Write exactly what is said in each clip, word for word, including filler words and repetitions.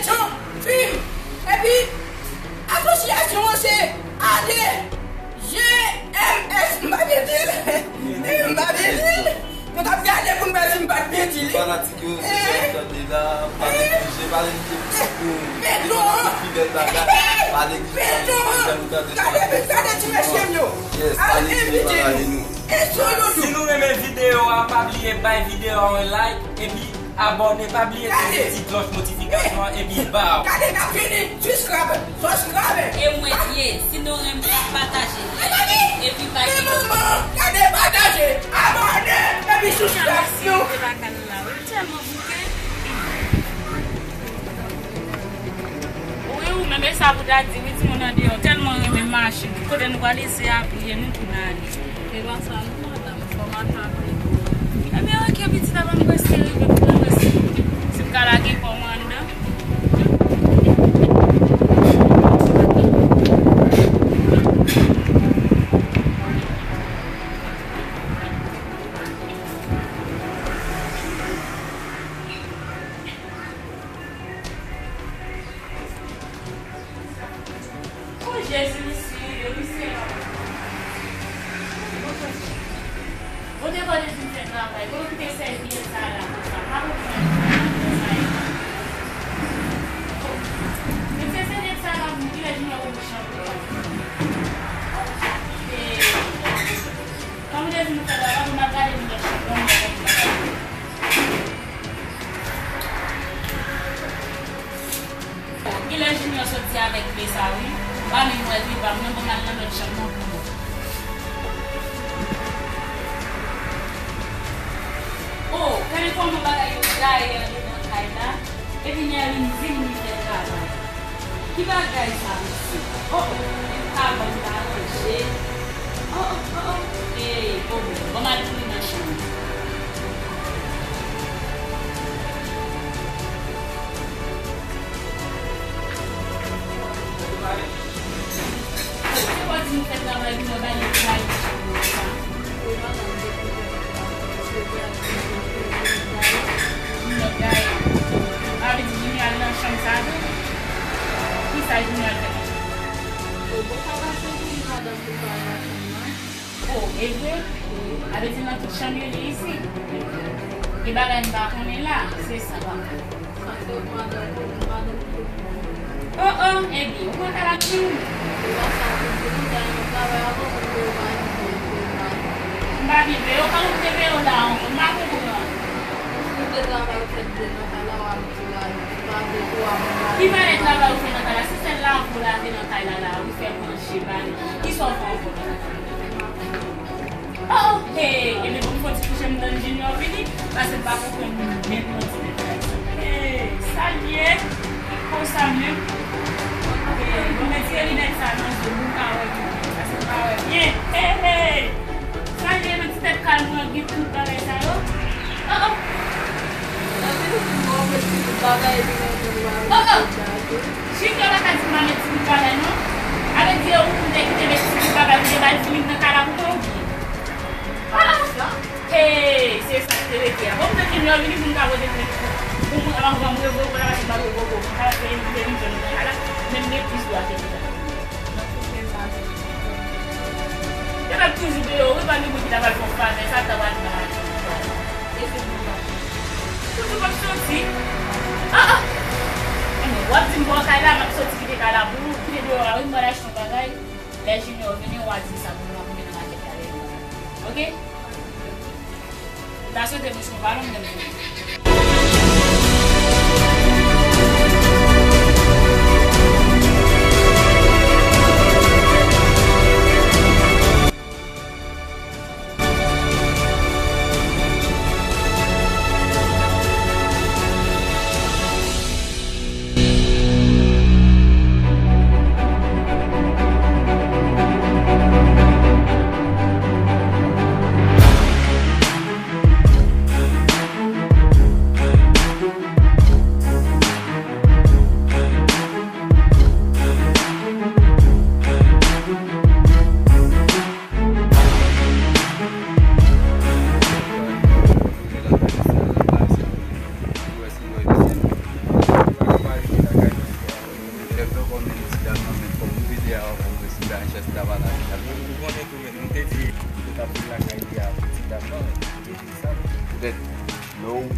Jan, fim. Epi, asosyasyon an se A D G M S, m pa byen di l. M pa byen di l. Nou t ap gade pou n wè si m pa t byen di li. Fanatik yo, se sa nou tande la, pa neglije, pa neglije pou nou fidèl bagay, pa neglije, pa neglije, jan nou tande sa. Gade, gade ti mesye m yo. Yes, pa neglije, pa lage nou. Si nou renmen videyo a, pa bliye bay videyo a yon like, epi abòne, pa bliye touche ti klòch notifikasyon an, epi baw. Gade, n ap vini, subscribe, subscribe. E mwen ye, si nou renmen, pataje, like, epi bay videyo. Gade, pataje, abòne, epi subscribe. Wi, ou menm, e sa pou ta di, wi, timoun andeyò tèlman renmen mache. Kote nou prale, se apiye nou pou n ale. E pa sa non, madanm, fò m atann. Ebyen, oke, pitit, avan m prese rive, pou mwen prese. Si m ka lage kò mwen anndan. O Jezi, misye rive, misye la. Bon, te vòlè di m fè travay, kote w kite sèvyèt sa la konsa? Pa konprann, pa konprann sa ye. Men se sèvyèt sa la pou kilè Junior pou chanpyon. Kòm w te di nou fè travay, pou n ap gade nou lòt chanpyon, nou pa konn bagay. Genlè Junior soti avèk kle sa wi. M pa menm wè l wi, pa m nan, bon, m al nan lòt chanm nan pou mwen. O, kay kòman bagay yo gaye andedan kay la. Epi Nerline vin li fè travay. Ki bagay sa, mesye? O, o, men kabann pa ranje. O, o, o, o. Ey, pwoblèm. Bon, m al pou li nan chanm. Se pa di nou fè travay pou nou bay li travay pou chanm nan sa. Junior gaye. Sa vle di Junior al nan chanm sa tou? Kisa Junior al fè nan chanm? O, bon, sa pase pou li, madanm, pou l pa al nan chanm nan. O, e vre? Sa vle di nan tout chanm yo li isit? Gen bagay m pa konnen la, se sa. O, o, ebyen, ou pran kay la pou ou? M pa vin veye w, kòman m te veye w la ankò? M pa konprann. Ki valè travay ou fè nan kay la? Se sèl lave w lave nan kay la la, ou fè manje, ba, kisa w fè ankò? O, o, hey, ebyen, bon, fò ti kouche m tann Junior vini, paske m pa konprann menm nan ti tèt la. Hey, sa l ye? Konsa menm. Hey, bon, retire linèt sa nan je m, pou m ka wè byen, paske m pa wè byen. Hey, hey! Sa l ye nan ti tèt kal mwen, gen tout bagay sa yo? O, o! O, o! Junior pa ka di m pa met ti bout bagay non. Sa vle di ou te kite met ti bout bagay, ou te bay Filip nan kay la pou mwen oubyen? O, o! Hey, se sa ki te rete a. Bon, m te di Junior vini pou m ka pote plent pou mwen, anvan m revoke w la, paske m pa t revoke w. M ta fè yon televizyon nan kay la, menm gen plis dwa ke li ta. Yo t ap toujou deyò, wi, pa gen moun ki ta pral fè w favè, sa ta pral nan lavi. Toujou p ap soti. A, a! Anben, w ap di m bò kay la, m ap soti kite kay la pou ou, kite deyò a, wi, m pral achte yon bagay. Lè Junior vini, w a di sa pou mwen, pou mete nan makèt la, lè li vini. Oke? M ta swete nou sou balon menm tou.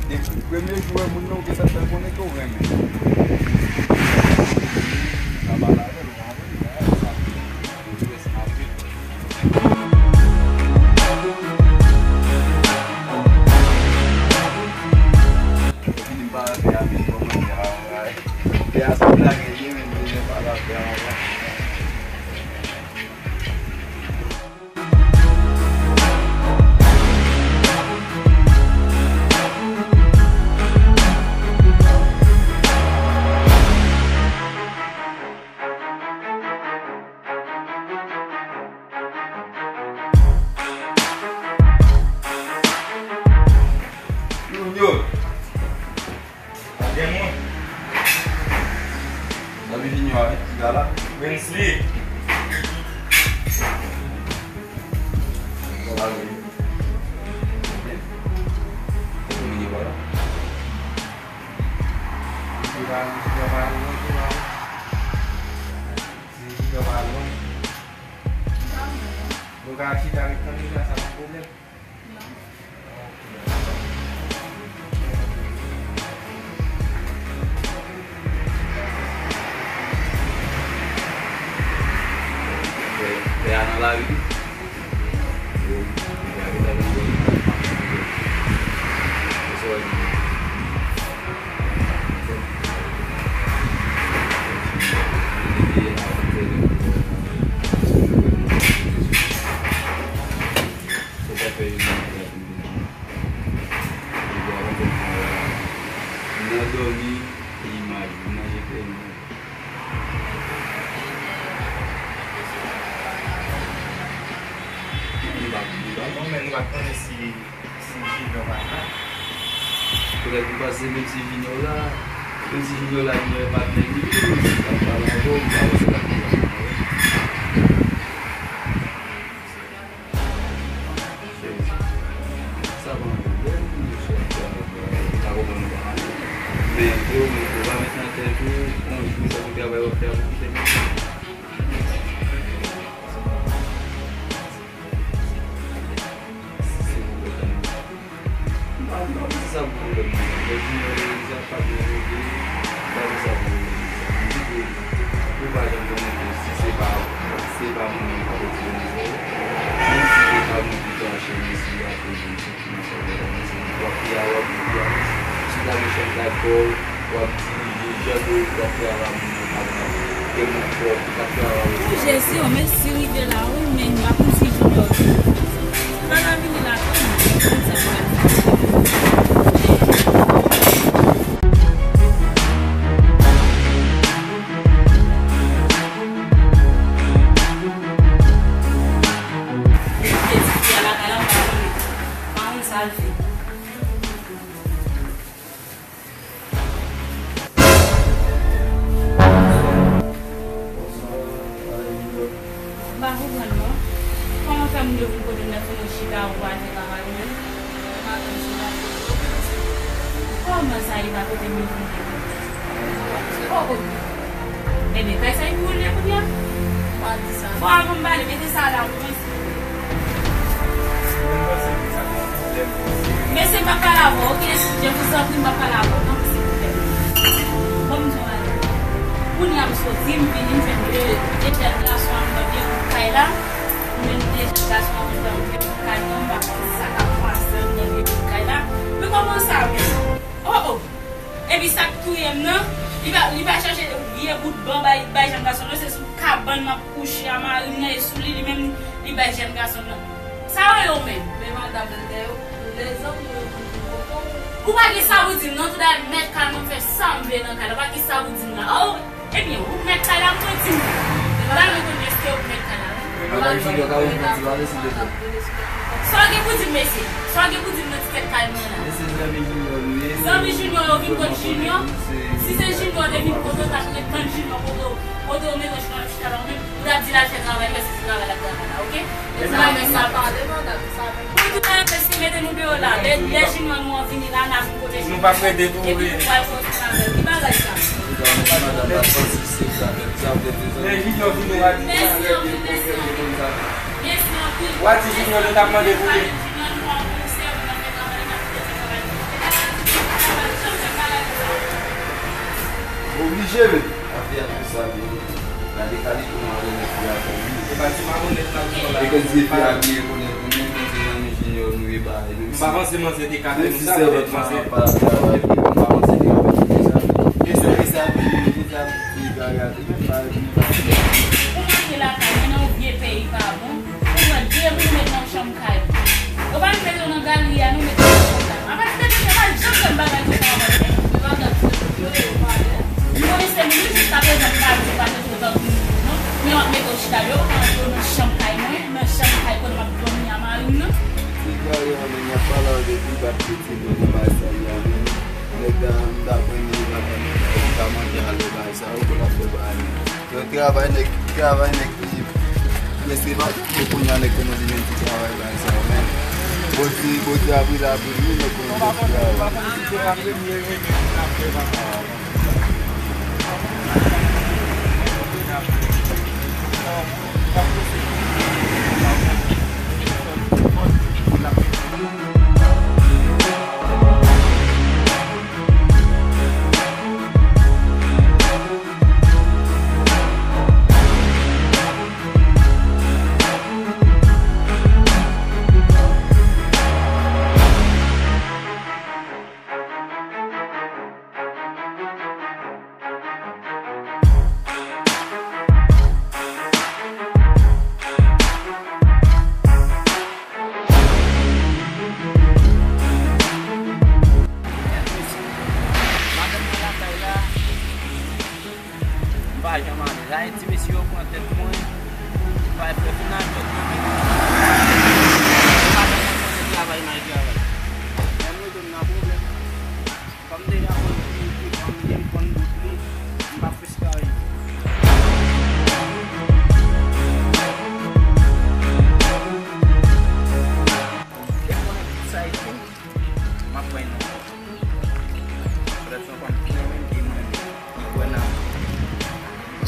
Depi premye jou w wè moun nan, ou gentan fè l konnen ke w renmen. Sa pa la, Junior. Gade mwen. Zanmi Junior, wi, ki gala? Wensley. Sa va, wi. Mwen gen bala. Ti Junior pa lwen, ti Junior pa lwen. Nou ka chita ret tann li la, sa pa pwoblèm. Pè a nan lari. Nan dòmi, imaj, nan jete imaj. Li pa, li pa bon, men nou pa konnen si, si Junior pa la. Petèt nou panse menm si Junior la, menm si Junior la, Junior e patnè li, si l ap pale avè w, m pa panse l ap pale avè w. Sa pa yon pwoblèm, mesye ap travay, li pa konprann nou pa pale. Men, yo, men, yo pa met nan tèt ou, yon jou sa pou travay w ap fè a pou kite. M pa, m pa panse sa pou pwoblèm nan. Lè Junior rele sa, pa byen rele, m pa panse sa pou pwoblèm nan. M di ke ou pa janm konnen ke si se pa, se pa mwen menm k ap retire mizè yo. Menm si se pa mwen ki te achte mezi a pou jwenn santiman sa yo, w ap fè a, w ap fè a. Chita nan chanm kay pa w, w ap dirije jan ke w ap fè a la, moun yo pa ka te mwen fè w, ki t ap fè a la. Jezi, o, mesi rive la, wi, men m ap di Junior. Fè l vini la, wi, men sa pa di. Mete ti fi a lakay la, m pa konnen. M pa konn sa l fè. M pa konprann non. Kòman fè moun yo vin kote m nan fè mwen chita ou pa te travay ou menm? Kòman sa e pa kote m yo vin kote m? Oh, oh. Ebyen, kay sa e pou ou l ye kounye a? Pa di sa. Bon, avan m pale, mete sa la pou mwen. Mesye, m ap pale avè w, oke? Eskize m, tanpri, m ap pale avè w, tanpri, silvouplè. Ban m di w bagay. Kounye a m soti, m vini, m fè de, de jèn gason an nan vye bout kay la. M menm de jèn gason an nan vye bout kay la, m pa konn sa k ap pase nan vye bout kay la. Men kòman sa menm? Oh, oh! Epi sa k touye m nan, li pa, li pa chèche vye bout ban bay, bay jèn gason nan, se sou kabann m ap kouche a, mari m nan e sou li, li menm li bay jèn gason nan. Sa yo ye w menm? Men madanm, lè yo, lè zanmi yo vin pou kote w. Ou pa gen sa pou di m non, tout bagay mèt kay mwen fè sa m vle nan kay la, ou pa gen sa pou di m la. Oh, ebyen, ou mèt kay la, mwen di m. Ou pa mwen konn èske ou mèt kay la, wi. Madanm Junior, ka ou fè yon ti pale, silvouplè? Sa w gen pou di m, mesye? Sa w gen pou di m nan ti tèt kay mwen la? Mesye, zanmi Junior nou ye. Zanmi Junior yo vin kot Junior. Si se Junior te vin kote w, t ap ret tann Junior kote w, kote w mete w chita la, ou menm, ou t ap di l al fè travay, fè se travay l ap travay la, oke? Pou tout bagay mesye mete nou deyò la. Lè, lè Junior nou an vini la, n a vin kote Junior. Nou p ap rete tou vre. Epi nou pral kontinye avè l. Ki bagay sa? Lè Junior vini, w a di. Mèsi anpil, mèsi anpil. Mèsi anpil. W a di Junior nou t ap mande pou li. Junior nou an pou sèvi nan fè travay, n ap fè travay. Jere. Afè a tou sa vini. Gade kalite mwen renmen fi a fè wi. E pa ti malonèt la ki la. E ke di fi a byen konnen konnen, konnen se zanmi Junior nou ye ba. M pa panse manzè te ka fè nou sa, petèt manzè pa travay, m pa panse te ka fè nou sa. E se, e sa vini, e sa vini, e sa vini. Ou antre lakay mwen nan yon vye peyi pa bon. Ou wè de moun met nan chanm kay. Yo pa met yo nan galri a, nou met yo nan chanm kay. Apa ti tete, yo pa janm fè m bagay konsa ankò, tete. M konnen se moun, jiska prezan, m pa di pa te twò tankou moun, non. Men w ap mete w chita, yo pa antre w nan chanm kay mwen, nan chanm kay kote m ap dòmi a mari m nan. Ti gari an, men y ap pale avèk li, bat piti, men li bay sa li a, men nèg la, m ta pran li, m ta pran li, m ta manje ale, bay sa, ou konn ap fè bagay. Yo travay nèg, travay nèg ki prese pa ki kounye a nèg kòmanse jwenn ti travay bagay sa yo, men Bondye, Bondye apre la pou nou, nèg kòmanse jwenn ti travay. Madanm mwen lakay la, m pa janm ale. Ayiti, mesye yo pran tèt mwen. M pa fè final tèt mwen, men m pa janm konnen travay, m al travay. Lè m rete m nan pwoblèm. Kòm deja konn ki, ki fanm li, m konn bout li, m p ap riske anyen. Depi konnen tout sa e fini, m ap wè nou. Pètèt se yon fanm ki renmen m, ki renmen m, ki kwè nan mwen. Ki,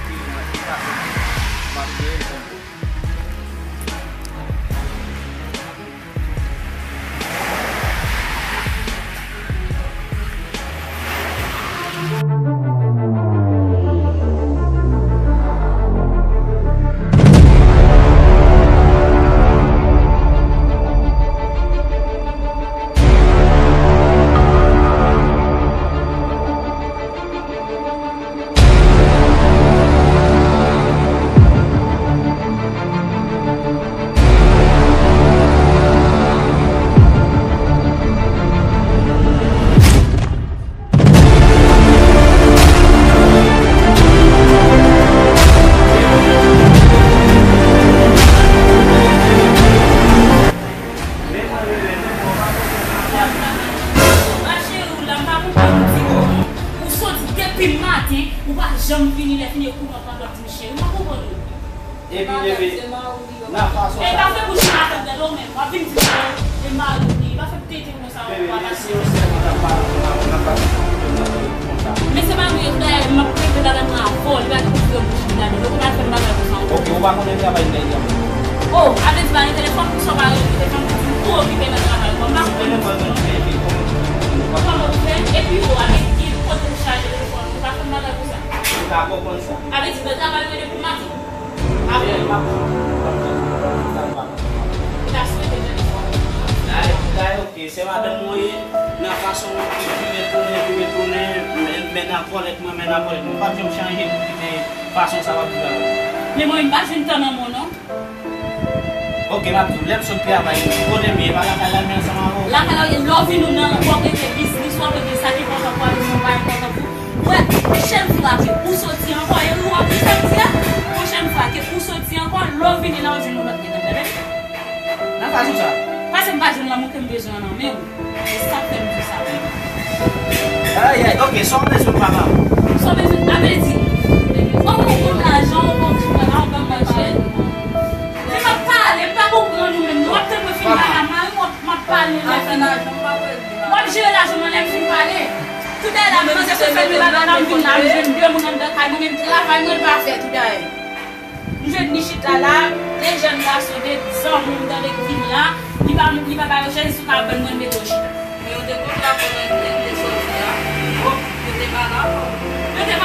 ki, ki, ki pase, m ap jere l konsa. Ou soti depi maten, ou pa janm vini, lè fini e kounye a w pral di m cheri, m pa konprann ou. Epi, epi, nan fason sa. E pa fè bouch matant tande w menm, w ap vin di m e mari w li, pa fè tete konsa ankò, pa pase. Men se mari w, dayè, m ap regle bagay mwen avè w, li pa gen pou fè bouch li tande w, ou pa fè m bagay konsa ankò. Ok, ou pa konnen travay nèg yo. Oh, a vle di pa gen telefòn, poukisa w pa rele telefòn pou di m ou okipe nan travay, bon, m pa konprann. Telefòn nan, epi kòman ou fè? Epi ou, a vle di kote ou chaje telefòn, ou pa fè m bagay konsa. Ou pa konprann sa. A vle di nan travay ou rele pou maten. Apre, m ap, m ap, m ap, m ap, m ap, m ap. Ou ta swete telefòn. Dayè, dayè, ok, se madanm mwen ye, nan fason ki vire tounen, vire tounen, men, men nan vòlèt mwen, men nan vòlèt mwen. Ou p ap janm chanje pou kite fason sa w ap viv avè m. Men mwen, m pa jwenn tan nan mwen, non. Ok, m ap di w, lè m sot travay, kote m ye, pa lakay la m ye ansanm avè w? Lakay la w ye, lè w vin ou nan, w ap regle biznis, w ap regle sa ki enpòtan pou w, sa pa enpòtan pou ou. Wè, pwochèn fwa ke ou soti ankò, e ou ap di sa m di a? Pwochèn fwa ke ou soti ankò, lè w vini la, w jwenn yon lòt nèg, tande? Nan fason sa. Paske m pa jwenn lanmou ke m bezwen an nan men w. E sa k fè m di sa. Ay, ay, ok, sa w bezwen, papa? Sa w bezwen, a vle di, ou ban m yon lajan, ou ban m ti bagay, ou ban m manje. Men m ap pale, m pa konprann ou menm, non. W ap tann mwen fin pale a mari m, w ap, m ap pale lè fini. W ap jere lajan mwen lè m fin pale. Toudayè la, manzè sot fè nou la, la m vin la, m jwenn de moun anndan kay mwen, men travay mwen pa fè toudayè. M jwenn li chita la, de jèn gason, de zanmi m tande k vin la, li pa, li pa ba yo chèz, si w ka ban mwen, m mete w chita. Men yo te konn rapò nan ki te soti a. Bon, yo te pale ankò. Yo te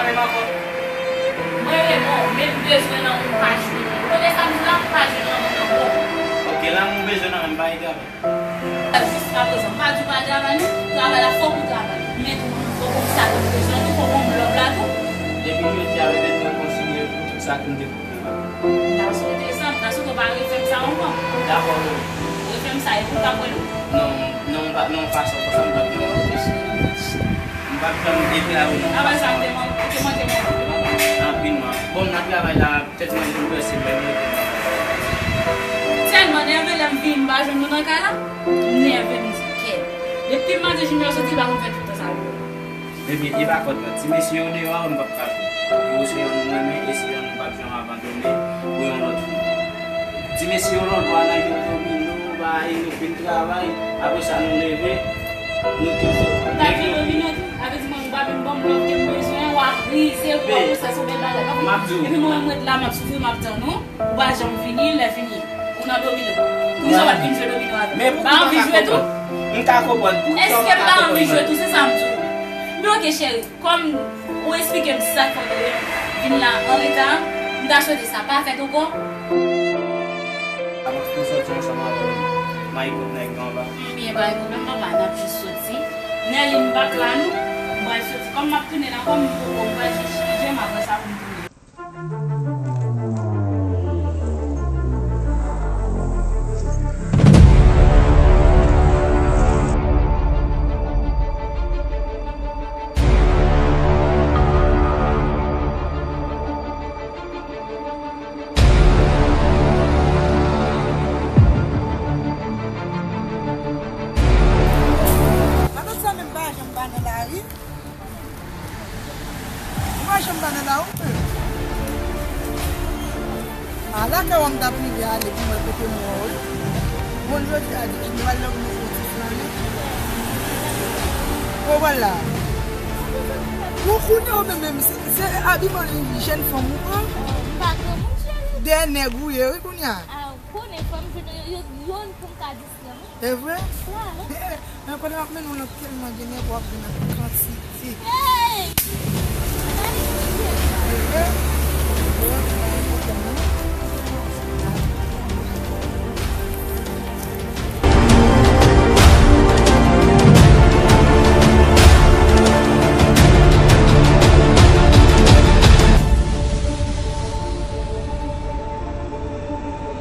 renmen m ankò. Mwen renmen w, men m bezwen lanmou pa jwenn. Ou konnen sa m di la, m pa jwenn lanmou nan bon. Ok, lanmou bezwen nan men m pa gen travay. Jiskaprezan, m pa di w pa travay non, travay la fòk ou travay. Men tou, fòk ou sa tou bezwen tou, fòk ou lòv la tou. Depi jodi a, bebe, mwen kontinye pou tout sa ke m te pwomèt la. M ta swete sa, m ta swete w pa refè m sa ankò. Dakò, non. Refè m sa, epi w t ap wè l. Non, non, m pa, non, fason konsa, m pa t janm. Ok, cheri. M pa t janm deklare non. Apre sa, m te man-, ou te manke mwen. Anpil, man. Bon, m nan travay la. Tèt mwen boulvèse menm. Tèlman nève lè m vini m pa jwenn nou nan kay la. M nève m di kèt. Depi m mande Junior soti, li pa konn fè tout tan sa pou mwen. Ebyen, e pa kòd la. Ti mesye yo deyò a, m p ap ka jwe. Yo se yon nou renmen e se yon nou p ap janm abandone pou yon lòt fi. Ti mesye yo lòt bò a nan yon domino, bay, nou fin travay. Apre sa, nou leve, nou toujou. Ou ta jwe domino tou? Sa vle di mwen, ou pa menm ban m lòv ke m bezwen, w ap brize, w ap fè sou bèl bagay. M ap di w. Epi mwen, mwen ret la, m ap soufri, m ap tann ou. Ou pa janm vini, lè fini. Ou nan domino. Poukisa w pa t vin jwe domino avè m? Men poukisa w pa ka konprann? Ou pa anvi jwe tou? M ka konprann. Poukisa w pa ka konprann? Èske m pa anvi jwe tou? Se sa m di w. Men ok, cheri. Kòm ou esplike m sa k fè w te vin la an reta, m ta swete sa pa fèt ankò. Avan pou sòti ansanm avè w, m al kot nèg yo anba. Ebyen, pa gen pwoblèm, papa, n ap jis soti. Nèlin, m pa k la non. M pral soti. Kòm m ap tounen la, kòm m poko, m pral jis chanje, m ap wè sa pou m tounen. Matant sa menm pa janm pa nan lari. Ou pa janm pa nan lari, frè. A, lakay w m t ap rive ale pou m wè kote m wè w, wi. Bon, jodi a di m pral lòk nou fè yon ti flannen. Ou wè la. Bon, kounye a ou menm, menm, se, se abiman jèn fanm ou pran. Dèyè nèg ou ye, wi, kounye a. Konnen fò m jwenn yo, yo, youn pou m ka distrè m, wi. E vre? Sa, wi. Men konnen w ap mennen w nan tèlman gen nèg w ap vin ak kantite. Hey! E vre? Bon, pa gen pwoblèm, non.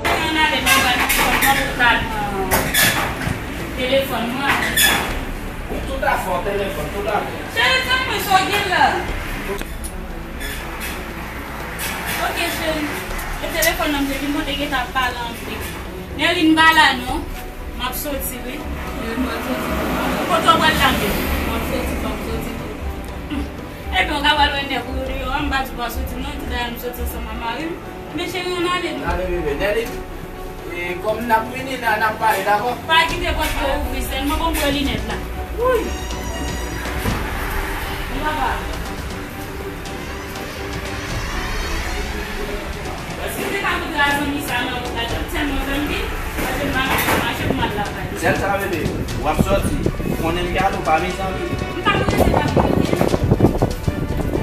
Ann ale, mwen ba nou telefòn mwen pou ta pran telefòn mwen. Ou tout afè w telefòn, tout afè. Cheri, tanpri, sa w gen la? Ok, cheri. E telefòn nan m te vin mande gen ta pale anpil. Nèlin pa la non. M ap soti, wi. Wi, m ap soti. Kote w pral la menm? M ap soti, m ap soti tou. Epi w ka pral wè nèg ou yo deyò a, m pa di w pa soti non, tout dayè m soti ansanm ak mari m. Men cheri, ann ale non. Ale bebe, Nèlin. E, kòm n ap vini la, n ap pale, dakò? Pa kite pòt la ouvri, sèlman ban m pran linèt la. Wouy! Bon papa. Èske te ka montre a zanmi sa nan wout la, t ap tèlman zanmi, paske m pa ka mache pou m al lakay. Sèl sa, bebe, w ap sòti, ou konnen m gade w, pa mezanmi. M pa konnen se pa mezanmi.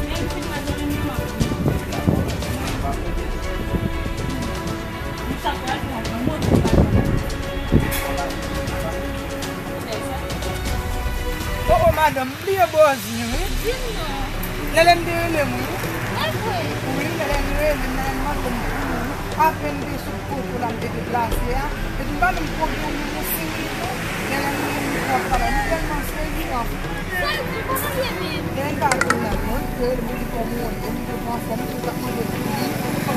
Lè m fin wè zanmi m nan. M chak pral fè yon granmoun, m pa konnen. O, o, madanm, m bliye bòzin, wi. Di m non. Nèlèn te rele m, wi. E vre? Wi, Nèlèn rele m, Nèlèn mande m pou ou, wi. Apèn m te sot kote w la, m te deplase a. Epi m pa menm pran yon moun, yon senk minit non. Nèlèn rele m, li pran travay. Sa l di, kòman l ye menm? Gen bagay la, non, ke li di kòman w ye, li te pran fòm, li t ap manje pou li.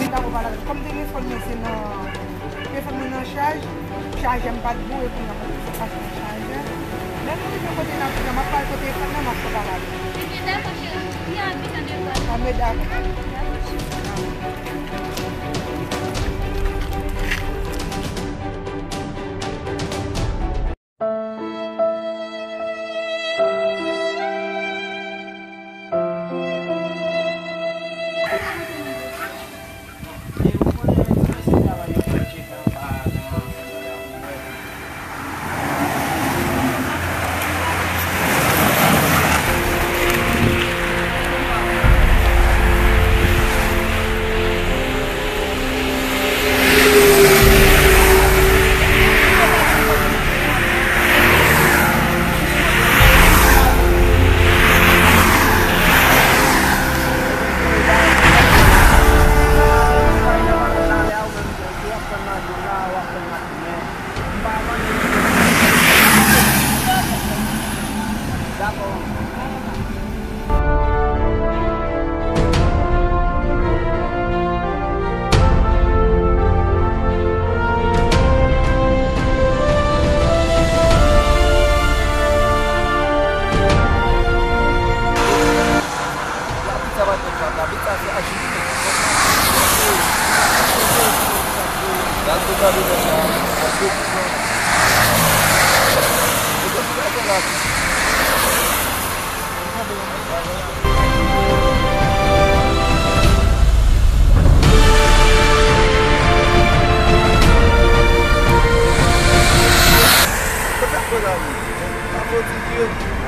Li pa pale avè l. Kòm telefòn mwen se nan, telefòn mwen nan chaj, chajè m pa t bon, epi nan mwen se pa nan chajè. Lè nou rive kote n ap, m ap pale kote telefòn nan, m ap pale avè l. Ebyen, dakò, cheri. Li anvi tande vwa. Anben, dakò. Dakò, cheri.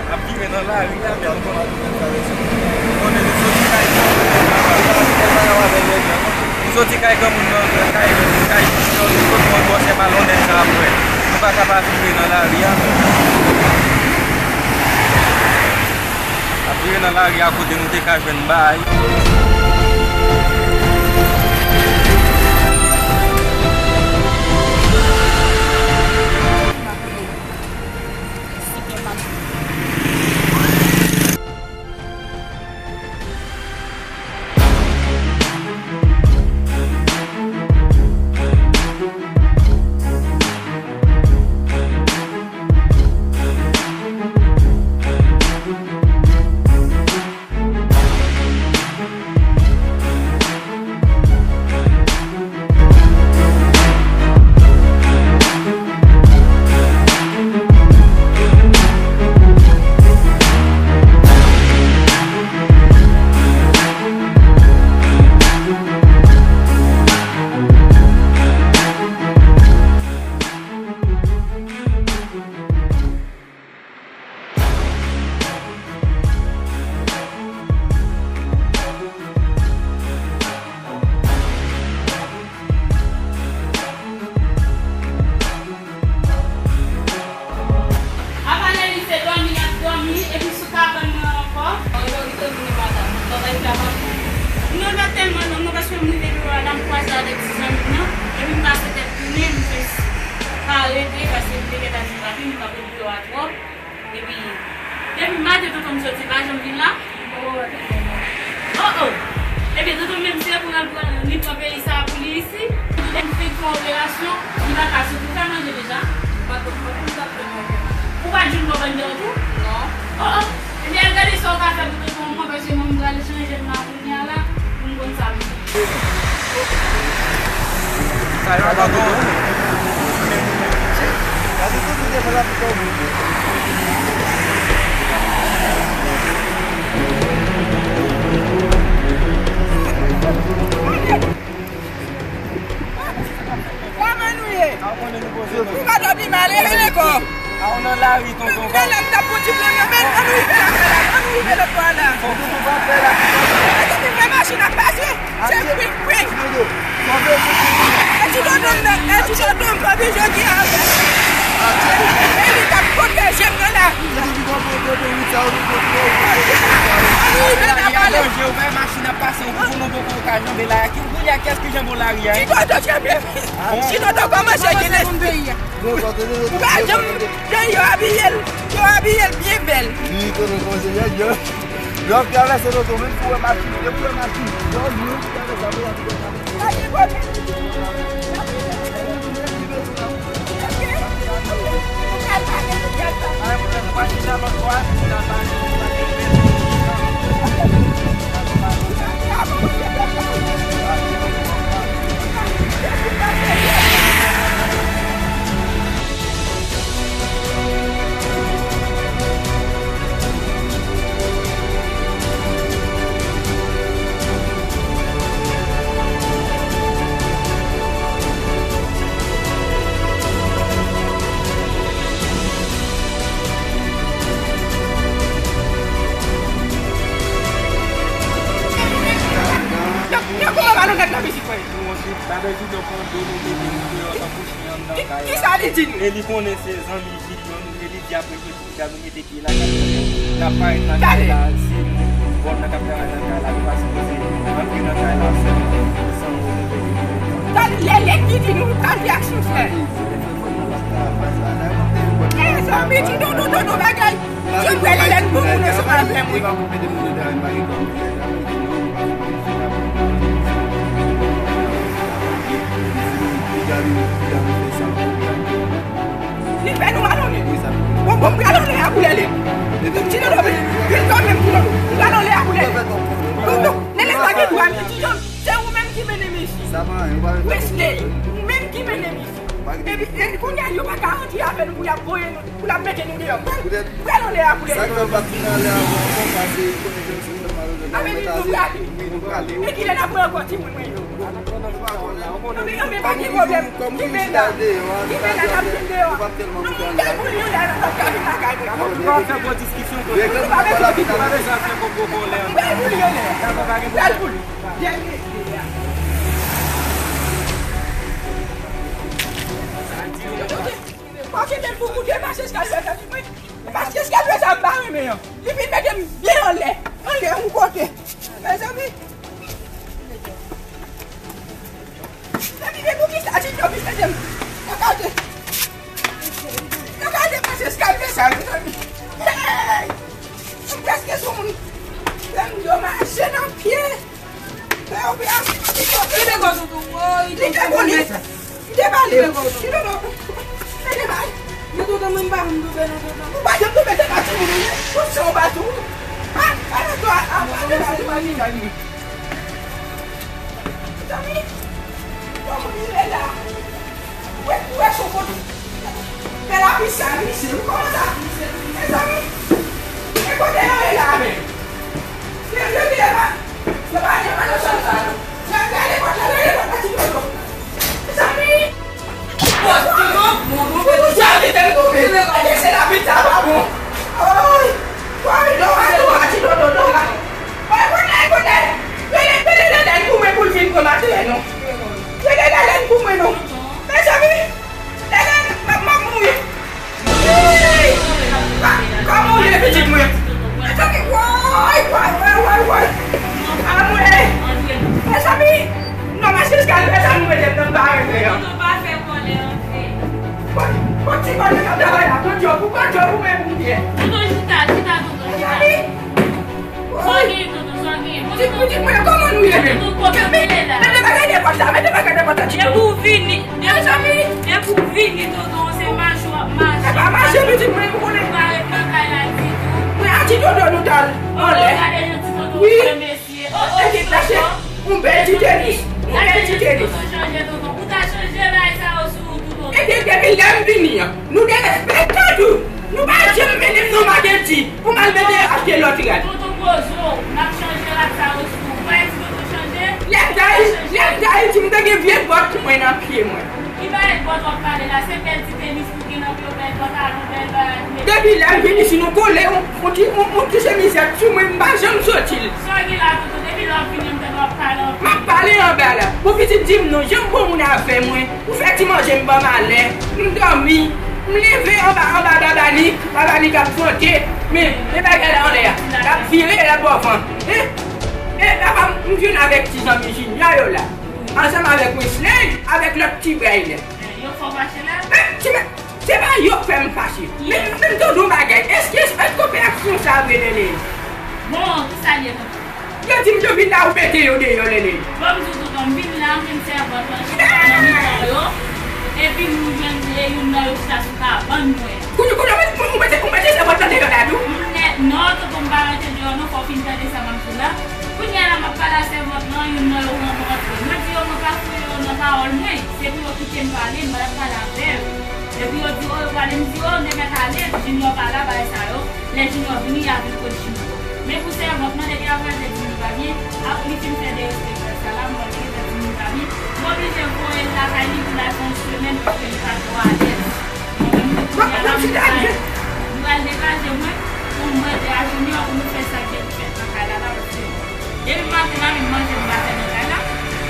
N ap vire nan lari a, men nou konnen, nou konnen nou soti kay granmoun nan, kay, kay, kay, kot mwen bò se malonnèt sa apre. Nou pa ka pa vire nan lari a. N ap vire nan lari a kote nou te ka jwenn bay. Apa Nèli se dòmi y ap dòmi, epi sou kabann nan ankò. Otorite vini madanm, bagay la pa bon. Non, pa tèlman non, non, paske m rive biro a la, m kwaze avèk ti zanmi m nan, epi m pase tèt tounen, m jis pa rete, paske m te gentan di papi m, m pa pou biro a twòp. Epi, depi maten tonton m soti, pa janm vin la. Oh, oh. Ebyen, tonton menm se pou l al pran, li pran peyi sa a pou li isi. Lè m fin fè operasyon, li pa ka soti, ou fè manje deja? Ou pa t, ou pa t, ou pa t fè manje. Ou pa t jwenn bò bann dèyè tou? Non. Oh, oh. Ebyen, al gade sa ou ka fè pou tonton mwen, paske mwen, m pral chanje m la kounye a la, pou m konn sa m Sa yo pa bon. Kòman nou ye? Nou pa dòmi mal, e rele kò. A, ou nan lari, tonton. Menm lè m t ap pran diplòm yo, men ann rive lakay la, ann rive lòt bò a la. Fò tonton pa fè la. Mezanmi, m wè machin ap pase. Se kwik, kwik. E ti tonton m nan, e ti tonton m, papi Jodi a. E li k ap pwoteje m nan lari a. Ann rive nan palè. Danje, ou wè machin ap pase, ou konn ou poko ka janbe la. Ki, kounye a, kiyès ki janbe lari a? Ti tonton janbe. Ti tonton kòmanse genlè. Ou pa janm jan yo abiye l, yo abiye l byen bèl. Wi, konnen kòman se nèg yo. Yo ap travèse loto, menm si w wè machin, depi w wè machin, yo di, yo travèse, ap travèse. Pa gen pwoblèm. Nan kouman malonèt nan pitit mwen? Nou antre, pa bezwen nan kondo, nou mete nou deyò tankou chen anndan kay la. Ki, kisa li di nou? E li konnen se zanmi Jilyon nou ye, li di apre ke Gad nou mete pye lakay nou, n ap parèt nan kay la, se moun vòlò k ap travay nan kay la, nou pa sipoze antre nan kay la san, san okenn pèmisyon. Gad lè lènmi di nou, gad reyaksyon frè. Mezanmi, ti dodo, dodo bagay. Yo kwè lè lènmi pou moun yo se pa vrè moun. Li fè nou anole. Bon, bon, m pral anlè a koulè li. Ti dodo, vin kanmenm, ti dodo. M pral anlè a koulè li. Dodo, Nene pa gen dwa, ti dodo. Se ou menm ki mennen misye. Wesley, ou menm ki mennen misye. Epi, e, kounye a, yo pa ka antre avè nou pou y ap voye nou, pou y ap mete nou deyò. M pral anlè a koulè li. Anben, nou prale. E kilè n ap pran ankò timoun mwen yo? Anben, anben, pa gen pwoblèm. Kenbe la. Kenbe la, n ap vin deyò. Nou, nou bay pou li yon lè, n ap ka vin lakay mwen. Nou pa fè gwo diskisyon konsa. Nou pa bezwen diskisyon. Nou pa bezwen fè gwo gwo lè. Nou bay pou li yon lè. Nou bay pou li. Dènye lè a. Pa kenbe l pou koute, pase eskalye a, zanmi mwen. Pase eskalye sa, m pa renmen an. Li vin mete m byen anlè. Anlè yon kote. Mezanmi. Mezanmi, men poukisa ti dòmi mete m nan kate? Nan kate pase eskalye sa, mezanmi. Hey! M prèske sou moun. Lè m yo mache nan pye. Lè yo pran. Li te konnen. Li te konnen. Li te pale. Li te konnen. Li te pale. Men tonton, mwen m pa janm tonbe non, tonton. Ou pa janm tonbe, se pa timoun ou ye. Ou se yon baton. A, a, a, a, a, a, a, a, a, a, a. Zanmi, kòman nou ye la? Ou wè, ou wè son kote. Fè lapis sa, misye. Ou kòmanse ap misye. Mezanmi, e kote yo ye la, men? Yo, yo, yo, yo pa, yo pa janm nan zòn sa, non. Gade, gade pòt la, gade pòt la, ti dodo. Mezanmi! Pòt ki non, non, non, non. Ou janm kite m tonbe. Gade, se lapis sa pa bon. Oy! Oy, non, non, non, ti dodo, non. Oy, kote, kote? Rele, rele Lèlèn pou mwen pou l vin pran matè, non. Rele Lèlèn pou mwen, non. Mezanmi, Lèlèn, m ap, m ap mouri. Wi! Kòman w ye, pitit mwen? Mezanmi, woy, woy, woy, woy, woy. Anmwey! Mezanmi, non, mèsi, eskalye sa nou mete m nan, m pa renmen an. Tonton, pa fè kòlè, antre. Bon, bon, ti kòlè k ap travay la, bon Dye, pou bon Dye, pou mwen, pou mwen. Tonton, chita, chita, tonton, chita. Mezanmi! Sa w genyen, tonton, sa w genyen? Ti pitit mwen, kòman nou ye menm? Tonton, kòman nou ye la? Mete bagay dèyè pòt la, mete bagay dèyè pòt la, ti tonton. Depi w vini, depi w vini, tonton, se mache w ap mache. Se pa mache, pitit mwen, ou konnen. Ou pa ret nan kay la ditou. Mwen a ti dodo nou t al anlè. Wi. Ou bèl ti tenis. Ou bèl ti tenis. Ou ta chanje bagay sa yo sou ou tou, tonton. Epi depi lè m vini an, nou derespektan tou. Nou pa janm mennen m nan Maketi pou m al mete achte lòt rad. Tonton poze w, n ap chanje rad sa yo sou ou. Ou pa di tonton chanje? Lè m t al, lè m t al, di m te gen vye bòt mwen nan pye mwen. Ki bagay bòt w ap pale la? Se bèl ti tenis ou gen nan pye w, bèl pantalon, bèl bagay ou mete. Depi lè m vin isi, nou kole, yon, yon ti, yon, yon ti chemiz sou mwen, m pa janm soti l. Sa w gen la, tonton? Depi lè w ap vini an, m tande w ap pale anpil. M ap pale anba la. Bon, pitit, di m non, jan m bon moun avè mwen, ou fè ti manje m ban malè, m dòmi, m leve anba, anba Babanik, Babanik ap vante, men, men bagay la anlè a, l ap vire, l ap bò van. Hein? E papa m, m vin avèk ti zanmi Junior yo la, ansanm avèk Wesley, avèk lòt ti bray la. Yo fò mache la? Men, ti mè- Fache. Men, men m tande yon bagay. Èske, èske operaksyon sa vre, Lele? Bon, kisa l ye, tonton? Yo di m yo vin la, ou mete yo deyò, Lele. Bon, m di w, tonton, m vin la, m jwenn sèvant lan chita nan mitan yo. Epi m jwenn, e, youn nan yo chita sou kabann mwen. Kounye, kounye, ou mete, ou mete sèvant lan deyò la tou? M nèt, non, tonton, m pa mete l deyò, non, fò w fin tande sa m ap di w la. Kounye a la, m ap pale a sèvant lan, youn nan yo rantre. Mwen di yo, mwen pa fouye yo nan pawòl mwen. Se pou yo kite m pale, m pa t ap pale avè yo. Epi yo di, o, yo prale, m di, o, n te mèt ale, Junior pa la, bagay sa yo. Lè Junior vini, y a vin kot Junior. Men pou sèvant lan, depi aprè l te di m li pa byen, ap li fin fè derespektay sa la, m wè li te di m li pa byen. M oblije voye l lakay li pou l al fè yon semèn paske li pa twò alèz. Mwen menm, kounye a la, m pral, m pral degaje mwen pou m mande a Junior pou nou fè sa k gen pou fèt nan kay la, la, paske depi maten la, menm manje m pa fè nan kay la,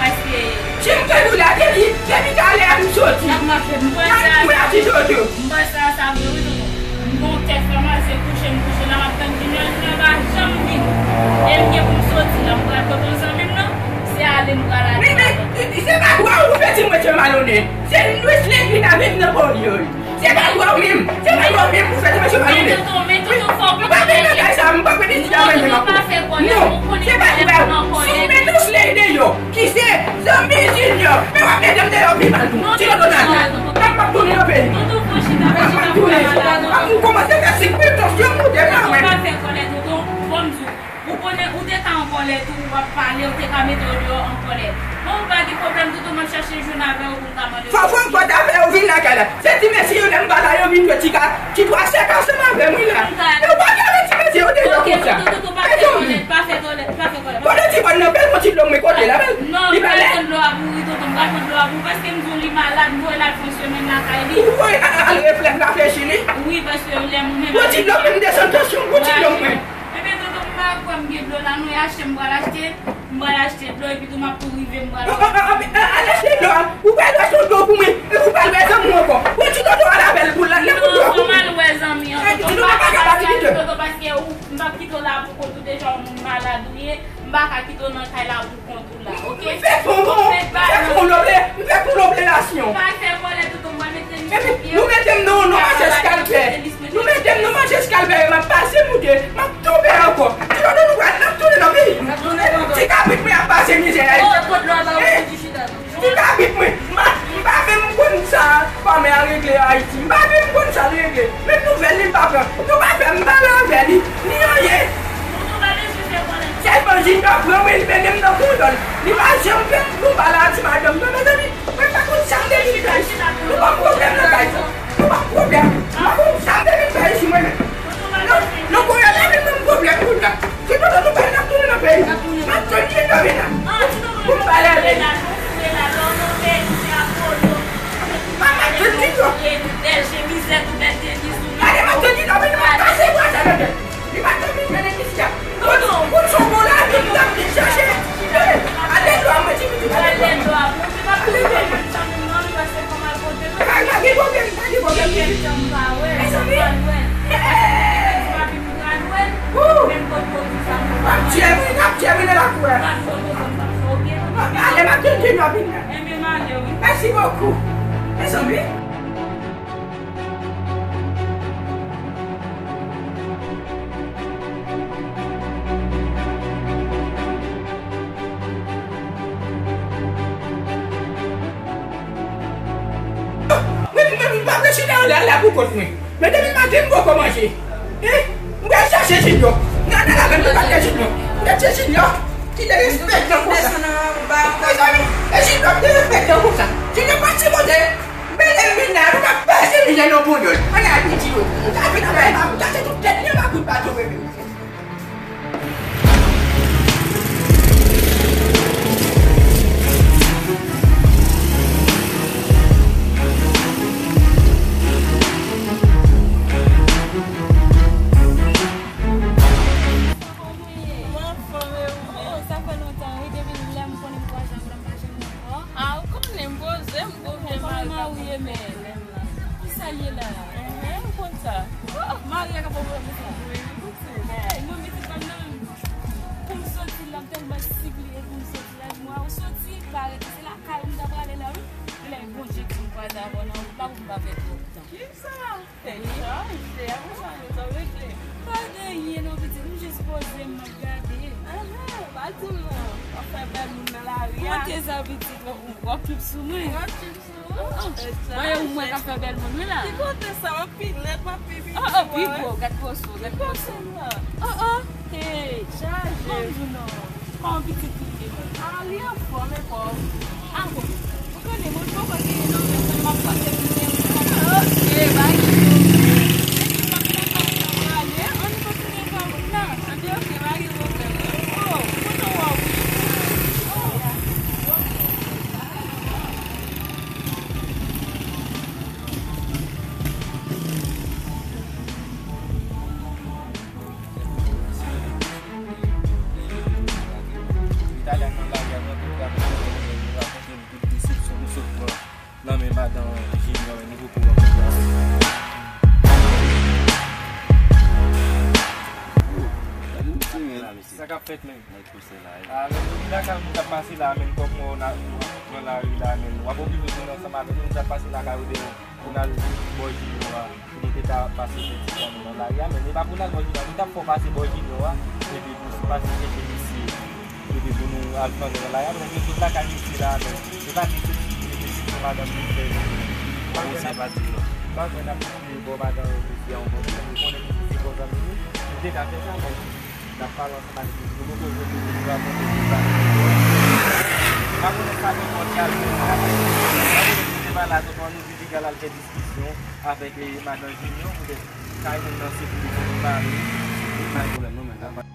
paske si m te di w la, depi, depi talè a m soti. N ap mache, m pral fè a, m pral ti dodo. M pral fè a sa vre, wi, tonton. M gon tèt fè mal, se kouche m kouche la, m ap tann Junior, Junior pa janm vini. E m gen pou m soti la, m pral tonton zanmi m nan, se ale m pral ale. Men, men, se pa dwa ou pou fè ti mwen fè malonè. Se Louis Lendry ta vin nan bò yo. Se pa dwa w menm. Se pa dwa w menm pou fè ti mesye malonè. Men tonton, men tonton, fò w konprann. M pa vin nan kay sa, m pa vin isit la, mwen menm. Non, se pa dwa w. Si w met yon slay deyò, ki se zanmi Junior, men w ap mete m deyò pi mal tou. Ti tonton Nata, m ap tounen nan peyi m. M ap tounen. M kòmanse fè sik, tansyon m moute, m pa wè. Ou konnen, ou te ka an kòlè tou, w ap pale, ou te ka mete yo deyò an kòlè. Bon, m pa gen pwoblèm, tonton, m ap chache jwenn avè w pou m ka mande w. Fò, fò m konn afè yo vin lakay la. Se ti mesye yo, lè m pa la, yo vin jwe ti ka, ti twa sèk ansanm avè m, wi, la. Yo pa gade ti mesye yo deyò konsa. Mezanmi. Pa fè kòlè, pa fè kòlè. Kote ti bòn nan, bèl bon ti dlo mwen kote la, bèl. Non, m pral pran dlo a pou ou, wi, tonton, m pral pran dlo a pou ou, paske m di w li malad, m voye l al fè yon semèn lakay li. Ou voye al, al refle-, rafrechi li? Wi, paske lè m menm. Bon ti dlo mwen, m desann tansyon, bon ti dlo mwen. Ebyen, tonton, m pa kwè m gen dlo la, non, e achte m pral achte. M pral achte dlo, epi tou m ap tou rive, m pral. Al achte dlo a. Ou pral achte dlo pou mwen. Epi ou pral wè zanmi w ankò. Ou ti tonton al avè l pou l la, nan pou dlo pou mwen. Non, fò m al wè zanmi an, tonton, m pa ka pase avè l, tonton, paske ou, m p ap kite w la pou kont ou, deja yon moun malad ou ye. M pa ka kite w nan kay la pou kont ou la, oke? M fè pou, m fè pou loble, m fè pou loblelasyon. Pa fè vòlè, tonton, m pral mete tenis sou pye w. Epi, nou mete m nan, nan mache eskalpè. Nou mete m nan mache eskalpè, m ap pase moute, m ap tonbe ankò. Ti tonton nou pral, n ap tounen nan peyi nou. Ti kabrit mwen ap pase mizè a. Ti kabrit mwen, m pa, m pa menm konn sa kòmè a regle Ayiti. M pa menm konn sa l regle. Menm nouvèl li m pa pran. Nou pa fè m pale avè li. Ni anyen. Sèlman Junior pran mwen, li mennen m nan bouyon l. Li pa janm fè m nou pale a ti madanm nan, mezanmi. Mwen pa konn sa m te vin fè isit. Nou ban m pwoblèm nan kay sa. Nou ban m pwoblèm. M pa konn sa m te vin fè isit mwen menm. Non, non, Kòrèl la vin ban m pwoblèm kounye a. Ti tonton nou pral n ap tounen nan peyi nou. M ap tann Junior vin la. Pou m pale avè li. M ap tann Junior. Gade, m ap tann Junior vin, m ap kase bwa sa nan tèt. Li pa t vin fè nèg isi a. Tonton, pou l son bon lavi, m t ap vin chache. Ale dlo a mwen, ti pitit, ale dlo a mwen. Ale dlo a mwen. Pa gen pwoblèm, pa gen pwoblèm, ti pitit. Mezanmi. Wou. W ap tye m wi, w ap tye m wi nan lakou a. Ale, m ap tann Junior vin la. Mèsi bokou. Mezanmi. Mwen, mwen, mwen pa vle chita anlè a la pou kont mwen. Men depi maten, m poko manje. Hein? M pral chache Junior. Nan, nan, nan, nan, nan, Junior. M pral chache Junior. Ki derespektan konsa. Mezanmi, e Junior ki derespektan konsa. Junior pa sipoze. Men lè m vin la, nou ka pase mizè nan bouyon. Ann al piti yo. M ka vin anba e pa, m ka se tout tèt li anba kout baton, bebe. Mwen anfòm, e ou menm? Oh, sa fè lontan, wi, depi lè m konnen m pa janm, m pa janm wè w. Ah, ou konnen m poze, m gon vye mari k ap okipe lè m la. Kisa l ye la? Enhen, ou konn sa. Oh, mari a k ap okipe sa. Wi, wi, wi. Hey, mwen pitit pa m nan. Pou m soti la, m tèlman sipliye pou m soti la, di mwen, ou soti, pa rete, se lakay ou m ta prale la, wi. Lè bon. Jodi m kwaze avè w nan wout la pou m pa fè twòp tan. Kisa? Tèt chaje, apre sa, nou t ap regle. Pa gen anyen non, pitit, m jis poze m, m ap gade. Ahan, pa di m non, w ap fè bèl moun nan lari a. Kote sa, pitit, w ap, w ap trip sou mwen? M ap trip sou ou? Tèt chaje. Mwen, ou mwen k ap fè bèl moun, wi la. Ki kote sa? M ap pi lèd, m ap pi piti. Oh, oh, pi gwo, gad gwoso, gad gwoso. Oh, oh. Hey, chaje. Bon, m di w non. Kòman pitit li ye menm? Ah, li anfòm, e pòv. Ah bon. Ou konnen, mwen poko genyen non, men m ap pase pou mwen. Ok, pa gen pwoblèm. Epi, m ap nan kay la, m prale. Ann kontinye fè wout la. Ann, ok, pa gen pwoblèm. Oh, kontan wè w. Oh. Italyan nan lari a, mwen tout gade, yo rakonte m tout desepsyon nou sot pran nan men madan Junior, e nou poko rankontre avè l. Sa k ap fèt menm? Ah, men pou vin lakay moun k ap pase la, men kòm mwen nan, nan lari la, men w ap oblije vin ansanm avè nou, moun k ap pase lakay ou deyò. Pou n al bò Junior a, pou nou te ka pase fè ti tan nou nan lari a, men e pa pou n al bò Junior a, nou t ap fè w pase bò Junior a, epi pou nou pase chèche misye, epi pou nou al pran nou nan lari a, men nou tout lakay misye la, men nou pa gen tout misye madanm nou fè nou. Pa vre n ap, pa vre n ap kite bò madanm misye a ankò, nou konnen misye se bon zanmi nou, nou te ka fè sa, men n ap pale ansanm avèk misye, nou poko jwenn misye pou rakonte tout sa nou fè. Pa konnen sa nou pòt kal fè, pa konnen si se pa la tonton Anouvi piga l al fè diskisyon avèk, eh, madan Junior, poutèt kay moun nan se pou li pou li pale. Pa gen pwoblèm non, men.